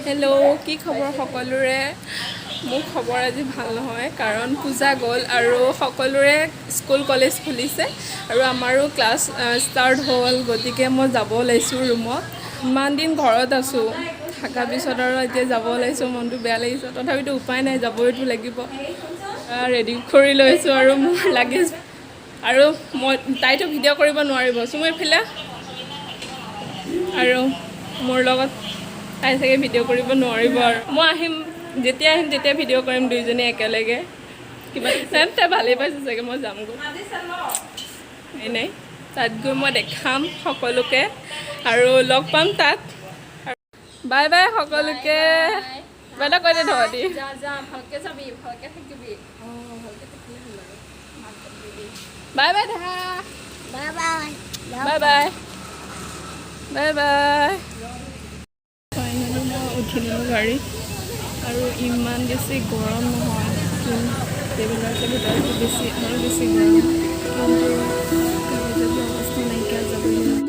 Hello', কি খবৰ সকলোৰে? মোৰ খবৰ আজি ভাল নহয়, কাৰণ পূজা গ'ল আৰু সকলোৰে স্কুল কলেজ খুলিছে আৰু আমাৰো ক্লাছ ষ্টাৰ্ট হ'ল। গতিকে মই যাব ওলাইছোঁ ৰুমত। ইমান দিন ঘৰত আছোঁ, থকাৰ পিছত আৰু এতিয়া যাব ওলাইছোঁ, মনটো বেয়া লাগিছে। তথাপিতো উপায় নাই, যাবইতো লাগিব। ৰেডি কৰি লৈছোঁ আৰু মোৰ লাগেজ আৰু মই তাইতো ভিডিঅ' কৰিব নোৱাৰিব। চুমু, এইফালে। আৰু মোৰ লগত তাই চাগে ভিডিঅ' কৰিব নোৱাৰিব। আৰু মই আহিম, যেতিয়া আহিম তেতিয়া ভিডিঅ' কৰিম দুইজনী একেলগে কিবা। তাই ভালেই পাইছে চাগে। মই যামগৈ এনেই, তাত গৈ মই দেখাম সকলোকে আৰু লগ পাম তাত। বাই বাই সকলোকে। কিবা এটা কৈ দে তহঁতি। যা যা, ভালকে যাবি, ভালকে থাকিবি। অঁ, ভালকে থাকিলে হ'ল আৰু। বাই বাই দেহা। Bye bye. Bye bye, bye bye. Finally মই উঠি দিলোঁ গাড়ীত আৰু ইমান বেছি গৰম নহয়, টেবুলৰ ভিতৰত বেছি আৰু বেছি গৰম, কিন্তু গাড়ীত যদি অৱস্থা নাইকিয়া, যাবই লাগিব।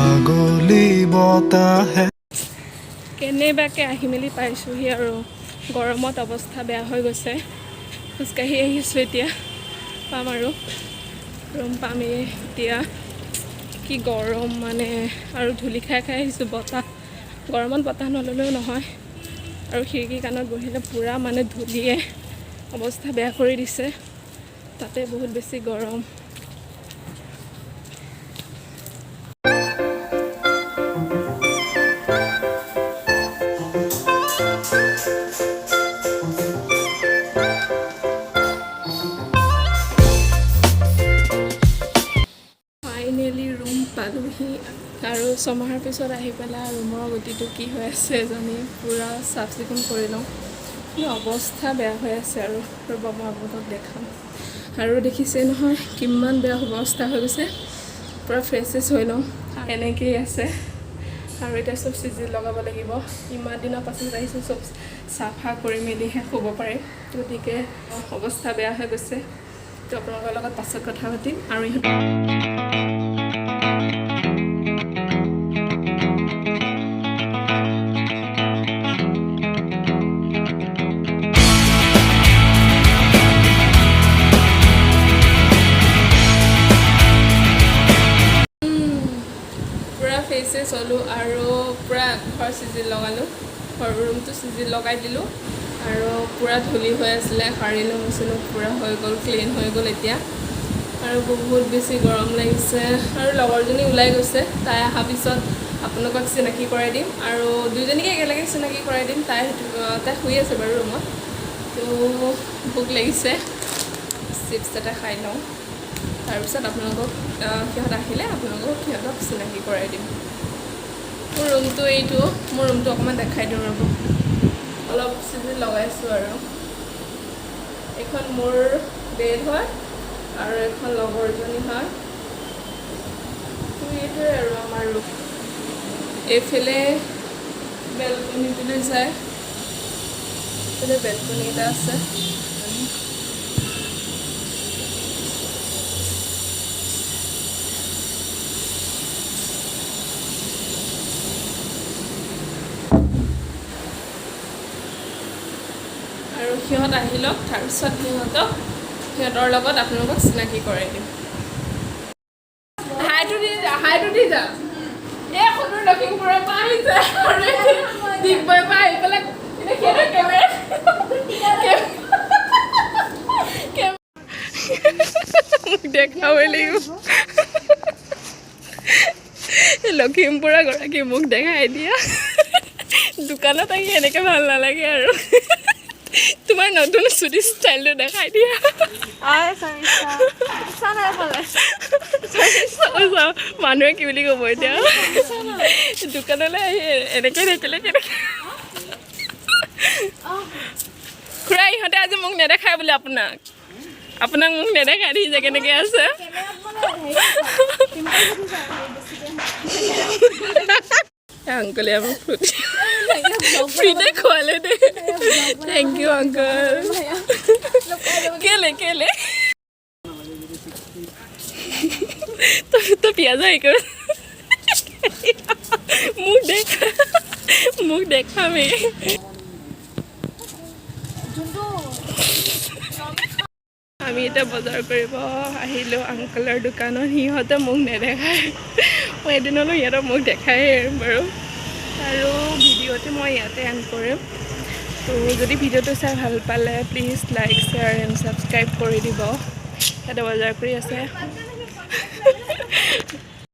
আগলি বতাহে কেনেবাকৈ আহি মেলি পাইছোঁহি আৰু গৰমত অৱস্থা বেয়া হৈ গৈছে। খোজকাঢ়ি আহিছোঁ। এতিয়া পাম আৰু ৰুম পামেই এতিয়া। কি গৰম মানে, আৰু ধূলি খাই খাই আহিছোঁ। বতাহ, গৰমত বতাহ নল'লেও নহয় আৰু খিৰিকী কাণত বহিলে পূৰা মানে ধূলিয়ে অৱস্থা বেয়া কৰি দিছে। তাতে বহুত বেছি গৰম। ফাইনেলি ৰুম পালোহি আৰু 6 মাহৰ পিছত আহি পেলাই ৰুমৰ গতিটো কি হৈ আছে এজনী। পূৰা চাফ চিকুণ কৰি লওঁ, কিন্তু অৱস্থা বেয়া হৈ আছে। আৰু ৰ'ব, মই আপোনালোকক দেখাম। আৰু দেখিছে নহয় কিমান বেয়া অৱস্থা হৈ গৈছে। পূৰা ফ্ৰেছ চেছ হৈ লওঁ। এনেকেই আছে আৰু এতিয়া চব চিজিল লগাব লাগিব। ইমান দিনৰ পাছত আহিছোঁ, চব চাফা কৰি মেলিহে শুব পাৰিম। গতিকে অৱস্থা বেয়া হৈ গৈছে। তো আপোনালোকৰ লগত পাছত কথা পাতিম। আৰু ইহঁত পূৰা ফ্ৰেছ হ'লোঁ আৰু পূৰা ঘৰ চিজিল লগালোঁ, ঘৰ ৰুমটো চিজিল লগাই দিলোঁ। আৰু পূৰা ধূলি হৈ আছিলে, সাৰিলোঁ, মুচিলোঁ, পূৰা হৈ গ'ল, ক্লিন হৈ গ'ল এতিয়া। আৰু বহুত বেছি গৰম লাগিছে। আৰু লগৰজনী ওলাই গৈছে, তাই অহাৰ পিছত আপোনালোকক চিনাকি কৰাই দিম আৰু দুইজনীকে একেলগে চিনাকি কৰাই দিম। তাই শুই আছে বাৰু ৰুমত। তো ভোক লাগিছে, চিপছ এটা খাই লওঁ। তাৰপিছত আপোনালোকক সিহঁত আহিলে আপোনালোকক সিহঁতক চিনাকি কৰাই দিম। মোৰ ৰুমটো এইটো। মোৰ ৰুমটো অকণমান দেখাই দিওঁ, ৰ'ব। অলপ চিজিল লগাইছোঁ। আৰু এইখন মোৰ বেড হয় আৰু এখন লগৰজনী হয়। তো এইটোৱে আৰু আমাৰ ৰুম। এইফালে বেলকনিটোলৈ যায়, এইফালে বেলকনি এটা আছে। আৰু সিহঁত আহি লওক, তাৰপিছত সিহঁতৰ লগত আপোনালোকক চিনাকি কৰাই দিম। হাইটো দি যা, হাইটো দি যা। এই সুদূৰ লখিমপুৰৰ পৰা আহিছে আৰু ডিগবৈৰ পৰা আহি পেলাই এতিয়া সিহঁতৰ কেমেৰা মোক দেখাবই লাগিব। লখিমপুৰৰ গৰাকী মোক দেখাই দিয়া। দোকানত আহি এনেকৈ ভাল নালাগে। আৰু তোমাৰ নতুন চুলি ষ্টাইলটো দেখাই দিয়া। চাওঁ চাওঁ, মানুহে কি বুলি ক'ব এতিয়া? দোকানলৈ আহি এনেকৈ দেখিলে কেনেকৈ? খুৰা, ইহঁতে আজি মোক নেদেখায় বোলে আপোনাক। আপোনাক মোক নেদেখাই দিছে কেনেকৈ আছে। কেমেৰাত মানে হেৰি পিম্পল উঠি যায় বেছিকে। আংকলে আমাক ফ্ৰুট ফ্ৰীতে খোৱালে দেই। Thank U uncle. কেলে কেলে তই পিঁয়াজ হেৰি কৰি মোক দেখা, মোক দেখামেই। যোনটো আমি এতিয়া বজাৰ কৰিব আহিলোঁ আংকলৰ দোকানত। সিহঁতে মোক নেদেখায়। মই এদিনলৈ সিহঁতৰ মোক দেখাই এৰিম বাৰু। আৰু ভিডিঅ'টো মই ইয়াতে এণ্ড কৰিম। তো যদি ভিডিঅ'টো চাই ভাল পালে, please like, share and subscribe কৰি দিব। সিহঁতে বজাৰ কৰি আছে।